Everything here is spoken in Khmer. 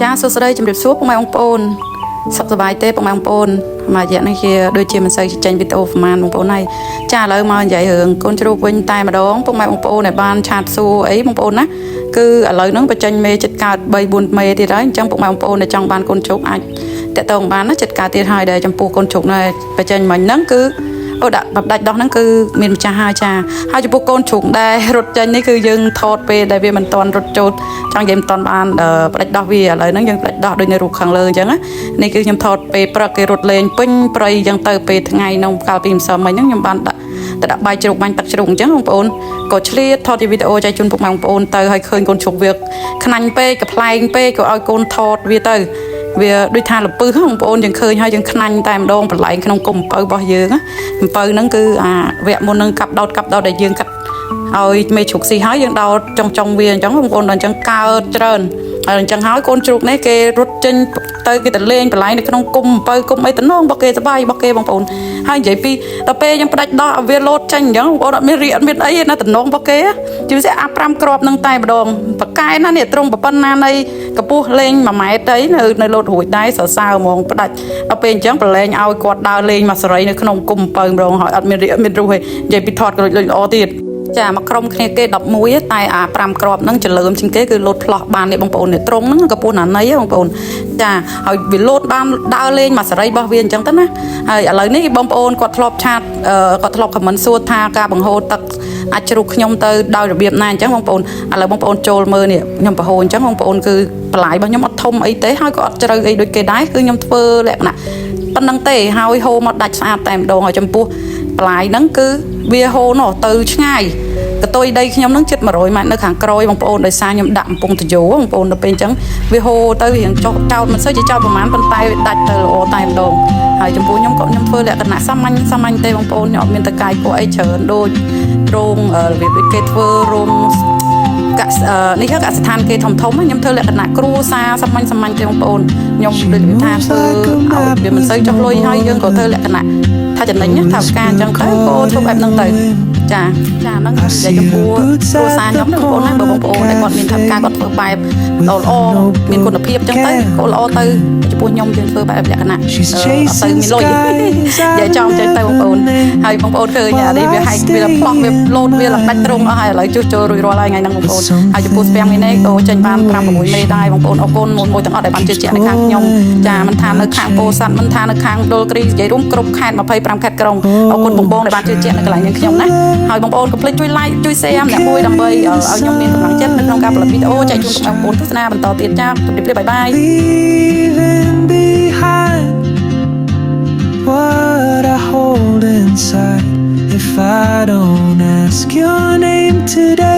ចាសួស្តីជំរាបសួរពុកម៉ែបងប្អូនសុខសប្បាយទេពុកម៉ែបងប្អូនមួយរយៈនេះជាដូចជាមិនសូវចេញវីដេអូប្រហែលបងប្អូនហើយចាឥឡូវមកនិយាយរឿងកូនជ្រូកវិញតែម្ដងពុកម៉ែបងប្អូនដែលបានឆាតសួរអីបងប្អូនណាគឺឥឡូវហ្នឹងបញ្ចេញមេចិត្តកើត3 4មេទៀតហើយអញ្ចឹងពុកម៉ែបងប្អូនដែលចង់បានកូនជ្រូកអាចតាក់ទងបានណាចិត្តកើតទៀតហើយដែលចំពោះកូនជ្រូកនេះបញ្ចេញមិញហ្នឹងគឺ អូដាក់បដាច់ដោះហ្នឹងគឺមានម្ចាស់ហើយចាហើយចំពោះកូនជ្រូកដែលរត់ចេញនេះគឺយើងថតពេលដែលវាមិនតន់រត់ចូលចង់និយាយមិនតន់បានផ្ដាច់ដោះវាឥឡូវហ្នឹងយើងផ្ដាច់ដោះដូចនៅរូបខាងលើអញ្ចឹងណានេះគឺខ្ញុំថតពេលព្រឹកគេរត់លេងពេញព្រៃអញ្ចឹងទៅពេលថ្ងៃនោះកាលពីម្សិលមិញហ្នឹងខ្ញុំបានដាក់ទៅដាក់បាយជ្រូកបាញ់ទឹកជ្រូកអញ្ចឹងបងប្អូនក៏ឆ្លៀតថតជាវីដេអូចែកជូនពុកម៉ែបងប្អូនទៅហើយឃើញកូនជ្រូកវាខ្នាញ់ពេកកំប្លែងពេកក៏ឲ្យកូនថតវាទៅ វាដូចថាលពឹសបងប្អូនយើងឃើញហើយយើងខ្នាញ់តែម្ដងបន្លែងក្នុងគុំអំពៅរបស់យើងណាអំពៅហ្នឹងគឺអាវគ្គមុនហ្នឹងកាប់ដោតកាប់ដោតដែលយើងកាត់ឲ្យមេជ្រូកស៊ីហើយយើងដោតចុងចុងវាអញ្ចឹងបងប្អូនដល់អញ្ចឹងកើតច្រើនហើយអញ្ចឹងហើយកូនជ្រូកនេះគេរត់ចេញទៅគេទៅលេងបន្លែងនៅក្នុងគុំអំពៅគុំអីតំណងរបស់គេសបាយរបស់គេបងប្អូនហើយនិយាយពីដល់ពេលយើងផ្ដាច់ដោះឲ្យវាលោតចេញអញ្ចឹងបងប្អូនអត់មានរៀកអត់មានអីទេណាតំណងរបស់គេជាពិសេសអា5គ្រាប់ហ្នឹងតែម្ដងប៉កែណានេះត្រង់ប៉ុណ្ណានៃកម្ពស់លេង1ម៉ែត្រអីនៅនៅលោតរួចដែរសរសើរហ្មងផ្ដាច់ដល់ពេលអញ្ចឹងប្រឡែងឲ្យគាត់ដើរលេងមកសេរីនៅក្នុងគុំអំពៅម្ដងហើយអត់មានរៀកអត់មានរុះទេនិយាយពីថតក៏លុចល្អទៀតចាមកក្រុមគ្នាគេ11តែអា5គ្រាប់ហ្នឹងចលើមជាងគេគឺលោតផ្លោះបាននេះបងប្អូននេះត្រង់ហ្នឹងកម្ពស់ណានៃបងប្អូនចាហើយវាលោតបានដើរលេងមកសេរីរបស់វាអញ្ចឹងទៅណាហើយឥឡូវនេះបងប្អូនគាត់ធ្លាប់ឆាតគាត់ធ្លាប់ខមមិនសួរថាការបង្ហូរទឹកអាចជ្រុះខ្ញុំទៅដោយរបៀបណាអញ្ចឹងបងប្អូនឥឡូវបងប្អូនចូលមើលនេះខ្ញុំបង្ហូរអញ្ចឹងបងប្អូនគឺបន្លាយរបស់ខ្ញុំអត់ធំអីទេហើយក៏អត់ជ្រៅអីដូចគេដែរគឺខ្ញុំធ្វើលក្ខណៈប៉ុណ្្នឹងទេហើយហូរមកដាច់ស្អាតតែម្ដងហើយចំពោះបន្លាយហ្នឹងគឺវាហូរនោះទៅឆ្ងាយកតុយដីខ្ញុំហ្នឹងជិត100ម៉ែត្រនៅខាងក្រោយបងប្អូនដោយសារខ្ញុំដាក់កំពង់តយោបងប្អូនដល់ពេលអញ្ចឹងវាហូរទៅរៀងចុះចោតមិនសូវជាចោតប្រហែលប៉ុន្តែវាដាច់ទៅល្អតែម្ដងហើយចំពោះខ្ញុំក៏ខ្ញុំធ្វើលក្ខណៈសាមញ្ញសាមញ្ញទេបងប្អូនខ្ញុំអត់មានតកាយពួកអីច្រើនដូចរោងរបៀបដូចគេធ្វើរោងកសនេះកសិដ្ឋានគេធំធំខ្ញុំធ្វើលក្ខណៈគ្រួសារសាមញ្ញសាមញ្ញទេបងប្អូនខ្ញុំដូចថាធ្វើឲ្យវាមិនសូវចុះលុយហើយយើងក៏ធ្វើលក្ខណៈថាចំណេញថាការអញ្ចឹងទៅក៏ធ្វើបែបហ្នឹងទៅចាចាហ្នឹងនិយាយចំពោះគ្រួសារខ្ញុំបងប្អូនណាបើបងប្អូនដែលគាត់មានថវិកាគាត់ធ្វើបែបល្អមានគុណភាពអញ្ចឹងទៅក៏ល្អទៅចំពោះខ្ញុំយើងធ្វើបែបលក្ខណៈអត់សូវមានលុយនិយាយចំចេះទៅបងប្អូនហើយបងប្អូនឃើញអានេះវាហែកវាផ្លោះវាលោតវាលដាច់ត្រង់អស់ហើយឥឡូវជួសជុលរួចរាល់ហើយថ្ងៃហ្នឹងបងប្អូនហើយចំពោះស្ពាំងនេះក៏ចេញបាន5 6មេដែរបងប្អូនអរគុណមួយមួយទាំងអស់ដែលបានជឿជាក់នៅខាងខ្ញុំចាមិនថានៅខាងពោធិ៍សាត់មិនថានៅខាងដុលគ្រីនិយាយរួមគ្រប់ខេត្ត25ខេត្តក្រុងអរគុណបងបងដែលបានជឿជាក់នៅកន្លែងនេះខ្ញុំណាហើយបងប្អូនកុំភ្លេចជួយ like ជួយ share ម្នាក់មួយដើម្បីឲ្យខ្ញុំមានកម្លាំងចិត្តនៅក្នុងការផលិតវីដេអូចែកជូនបងប្អូនទស្សនាបន្តទៀតចាជម្រាបលា bye bye. Leaving behind what I hold inside. If I don't ask your name today,